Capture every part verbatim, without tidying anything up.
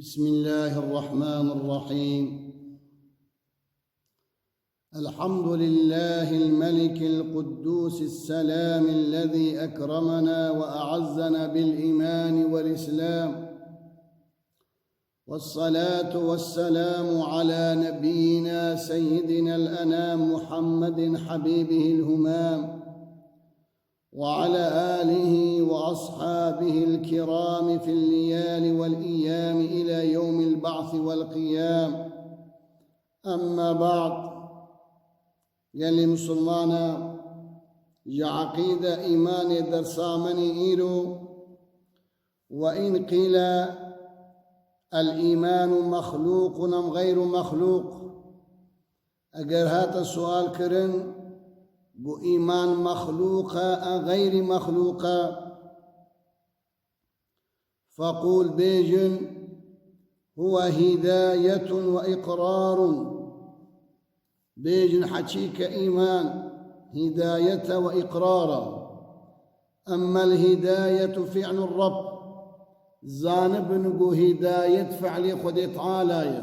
بسم الله الرحمن الرحيم. الحمد لله الملك القدوس السلام الذي أكرمنا وأعزنا بالإيمان والإسلام. والصلاة والسلام على نبينا سيدنا الأنام محمد حبيبه الهمام وعلى آله وأصحابه الكرام في الليالي والأيام إلى يوم البعث والقيام. أما بعد. Gelê Musulmana, ji eqîde îmanê dersa me nê îro, وإن قيل الإيمان مخلوق أم غير مخلوق. Eger hate sual kirin, got îman mexlûq e, e xeyrî mexlûq e. فقول, bêjin, هو هداية وإقرار. Bêjin, heçîke îman hidayet e we îqrar e. أما الهداية فعل الرب. Zanibin ku hidayet fi'lê Xwedê Teala ye.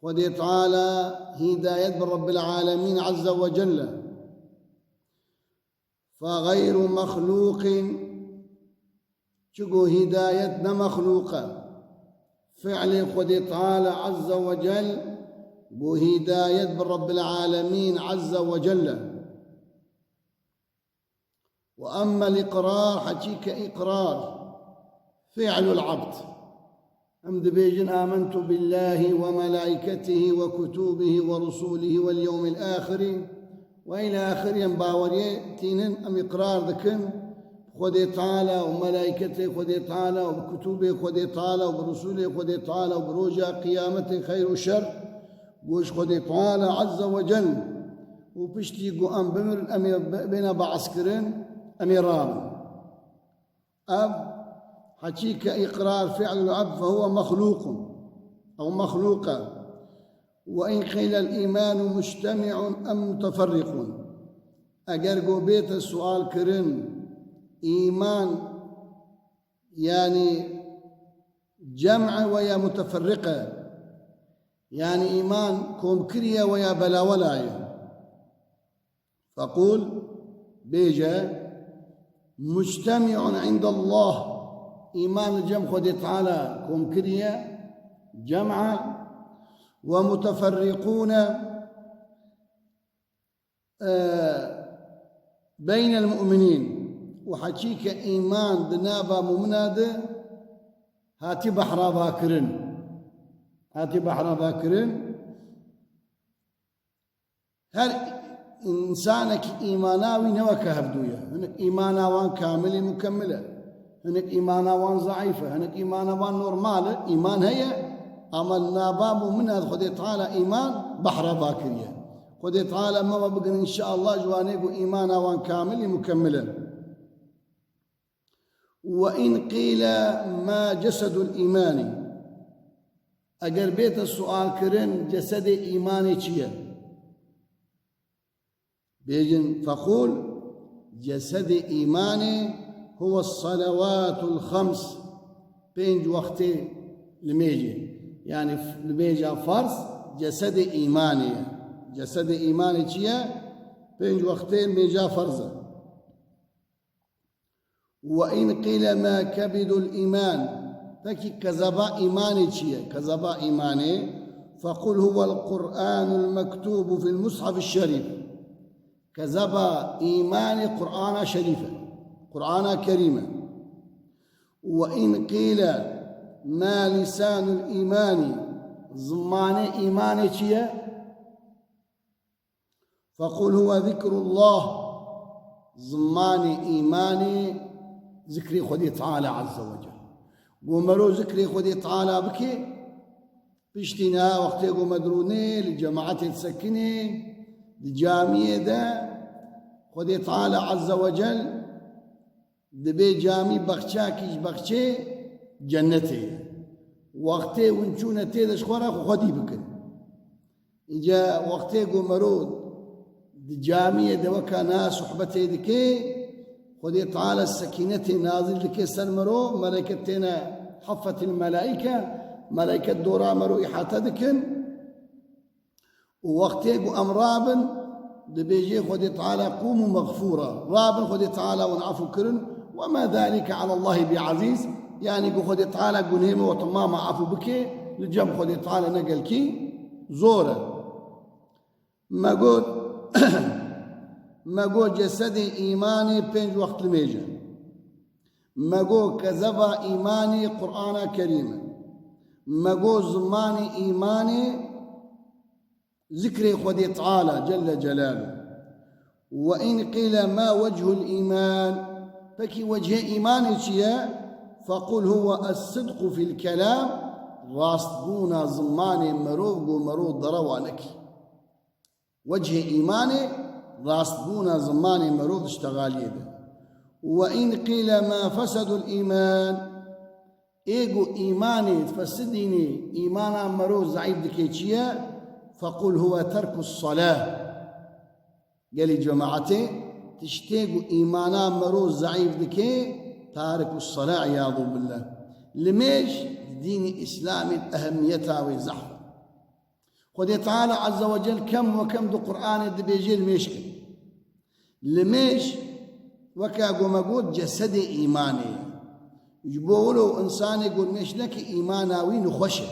Xwedê Teala hidayet bi Rabbil Alemîn Azze ve Celle. فغير مخلوق. Çiku hidayet ne mexlûq e. Fi'lê Xwedê Teala Azze ve Cel, ku hidayet bi Rabbil Alemîn Azze ve Celle. وأما الإقرار, heçîke îqrar, فعل العبد. Em dibêjin, آمنت بالله وملائكته وكتبه ورسله واليوم الآخر وإلى آخره, em baweriyê tînin, em îqrar dikin, bi Xwedê Teala û melaîketê Xwedê Teala û bi kitûbê Xwedê Teala û bi Resûlê Xwedê Teala û bi roja qiyametê, xeyr û şer, ku ji Xwedê Teala Azze ve Cel, û piştî ku em bimirin, em ê be-, bêne behskirin, em ê rabin. Ev, heçîke îqrar, فعل العبد فهو مخلوق, ew mexlûq e. وإن قيل الإيمان مجتمع أم متفرق. Eger ku bête sual kirin, îman, yanî cem e we ya muteferriq e, yanî îman komkirî ye we ya belawela ye. فقل, bêje, مجتمع عند الله, îman li cem Xwedê Teala komkirî ye, cem e, ومتفرقون, e, بين المؤمنين, û heçîke îman di nava mumina de hatî behrava kirin. Hatî behrava kirin. Her însanekî îmana wî ne weke hevdû ye. Hinek îmana wan kamilî mukemmil e. Hinek îmana wan zeîf e. Hinek îmana wan normal e. Îman heye, ama li nava mumina de Xwedê Teala îman behrava kiriye. Xwedê Teala me ve bigin înşeallah ji wanê ku îmana wan kamilî mukemmil e. وإن قيل ما جسد الإيمان. Eger bête sual kirin, cesedê îmanê çi ye? Bêjin, فقل, cesedê îmanê هو الصلوات الخمس. Pênc wextê limêjê. Yanî f-, limêja ferz cesedê îmanê ye. Cesedê îmanê çi ye? Pênc wextê limêja ferz e. وإن قيل ما كبد الإيمان. Pekî kezeba îmanê çi ye? Kezeba îmanê, فقل هو القرآن المكتوب في المصحف الشريف. Kezeba îmanê Qur'ana Şerîf e. Qur'ana Kerîm e. وإن قيل ما لسان الإيمان. Zimanê îmanê çi ye? فقل هو ذكر الله. Zimanê îmanê zikrê Xwedê Teala Azze ve Cel. Ku mero zikrê Xwedê Teala bike, piştî niha wextê ku me dirûnê, li cemaetê disekinê, di camiyê de Xwedê Teala Azze ve Cel dibê camî bexçakî ji bexçê cennetê ye. Wextê hûn çûne tê de ji xwe re xwe xwedî bikin. Îca wextê ku mero di camiyê de weka niha sohbetê dike, Xwedê Teala sekînetê nazil dike ser mero, meleket têne, حفت الملائكة, Meleyket dora mero îhate dikin. Û wextê ku em rabin, dibêjê Xwedê Teala, "Qûmû mexfûra." Rabin, Xwedê Teala wan efû kirin. "Wema zalike alallahî biezîz." Yanî ku Xwedê Teala gunhê me we temama efû bike, li cem Xwedê Teala ne gelkî zor e. Me got, me got cesedê îmanê pênc wext limêje. Me got kezeba îmanê Qur'ana Kerîm e. Me got zimanê îmanê zikrê Xwedê Teala Celle Celaluhu. Ve in qîle ma wechul îman. Pekî wechê îmanê çi ye? Fequl huwe es-sidqu fil kelam. Rastbûna zimanê mirov, ku mirov derewa nekî. Wechê îmanê rastbûna zimanê mirov di ştegaliyê de. Ve in qîle ma fesedul îman. Ê ku îmanê fesidînê, îmana mero zeîf dike çi ye? Fequl huwe terkus salah. Gelî cemaetê, tiştê ku îmana mero zeîf dike, tarikus salah, îyadu billah. Limêj dînî Îslamê ehemmiyeta wê zehf e. Xwedê Teala Azze ve Cel kem ve kem di Qur'anê dibêje limêj kin. Limêj, weke ku me got, cesedê îmanê ye. Ji bo wilo însanê ku limêj neke, îmana wî nexweş e.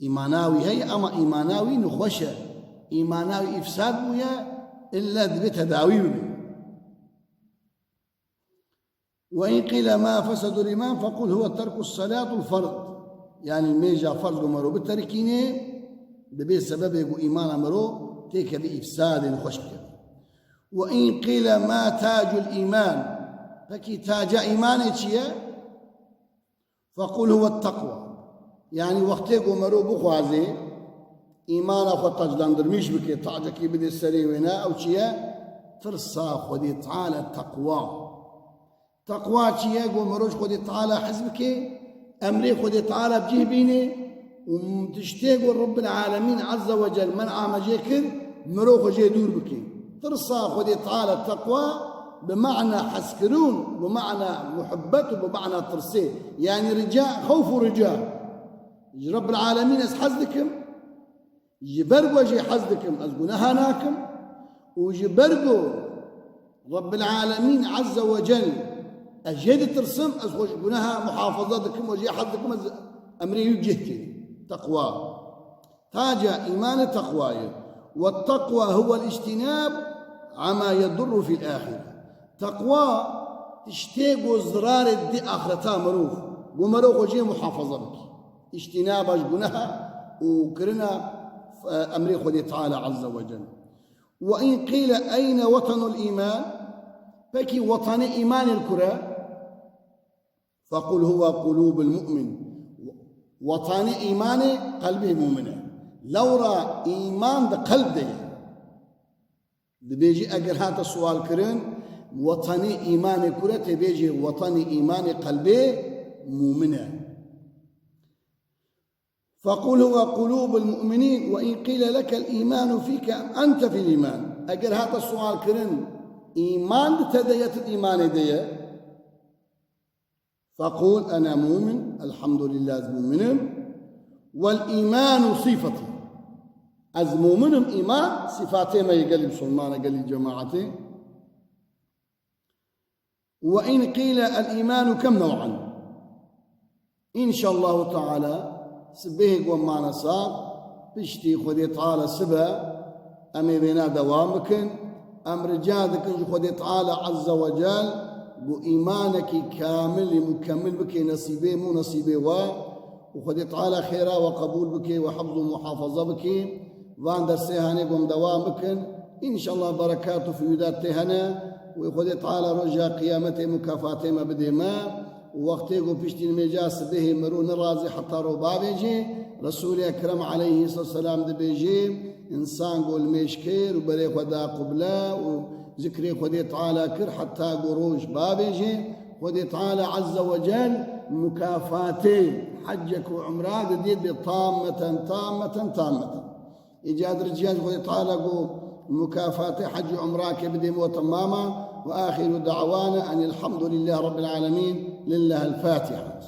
Îmana wî heye, ama îmana wî nexweş e. Îmana wî îfsad bûye, ille divê tedawî bibe. Ve in qîle ma fesedul îman fequl huwe terkus salatul ferd. Yanî limêja ferz ku mero biterkînê, dibê sebebê ku îmana mero têkevî îfsadê, nexweş bikevî. Ve in qîle ma tacul îman. Pekî taca îmanê çi ye? Fequl huwe teqwa. Yanî wextê ku mero bixwaze îmana xwe taclandırmîş bike, tacekî bide serê wêne, ew çi ye? Tirsa Xwedê Teala, teqwa. Teqwa çi ye? Ku mero ji Xwedê Teala hez bike, emrê Xwedê Teala bi cih bîne û tiştê ku Rebbil Alemîn Azze ve Cel men'a me jê kir, mero xwe jê dûr bike. Tirsa Xwedê Teala, teqwa, bi mana hezkirin, bi mana muhibbet û bi mana tirsê. Yanî rica, xewf û rica. Ji Rebbil Alemîn ez hez dikim, ji ber ku ez jê hez dikim, ez guneha nakim û ji ber ku Rebbil Alemîn Azze ve Cel, ez jê ditirsim, ez xwe ji guneha muhafaza dikim û jê hez dikim, ez emrê wî bi cih tênim. Teqwa. Taca îmanê teqwa ye. Ve teqwa huwel îctinab ama yedurru fil ahire. Teqwa tiştê ku zirarê didê axireta mirov, ku mero xwe jê muhafaza bike. Îctinaba ji guneha û kirina, e, emrê Xwedê Teala Azze ve Cel. Ve in qîle eyne wetenul îman, pekî wetanê îmanê li kur e? Fequl huwe qulûbul mu'min. Wetanê îmanê qelbê mûmin e. Lewra îman di qelb de ye. Dibêjî, eger hate siwal kirin, wetanê îmanê kur e, tê bêjê wetanê îmanê qelbê mûmin e. Fequl huwe qulûbul mu'minîn ve in qîle lekel îmanu fîke em ente fil îman. Eger hate siwal kirin, îman di te de ye, tu di îmanê de ye? Fequl ene mu'min, elhamdulillah, ez mu'min im. Wel îmanu sîfetî. Ez mu'min im, îman sîfatê me ye, gelî misilmana, gelî cemaetê. Ve in qîle el îmanu kem new'an. Înşallahu Teala, sibehê ku em mane sax, piştî Xwedê Teala sibe, em ê vêna dewam bikin. Em rica dikin ji Xwedê Teala Azze ve Cel, ku îmanekî kamilî mukemil bike nesîbê min û nesîbê we, û Xwedê Teala xêra we qebûl bike, we hifz û muhafaza bike. Van dersê hanê ku em dewam bikin. Înşallah berekat û fiyûdat tê hene. Wê Xwedê Teala roja qiyametê mukafatê me bidê me. Û wextê ku piştî nimêja sibehê mirov nirazê heta ro bavêjê, Resûlê Ekrem aleyhisselam dibêjê, însan ku limêj kir û berê xwe da qible û zikrê Xwedê Teala kir heta ku roj bavêjê, Xwedê Teala Azze ve Cel mukafatê hecek û umra didê bê tammeten, tammeten, tammeten. Îca di rica ji Xwedê Teala ku mukafatê hec û umrakê bidê me temama. Ve axiru da'wana enil hamdulillah rabbil alemin. Lillahil Fatiha.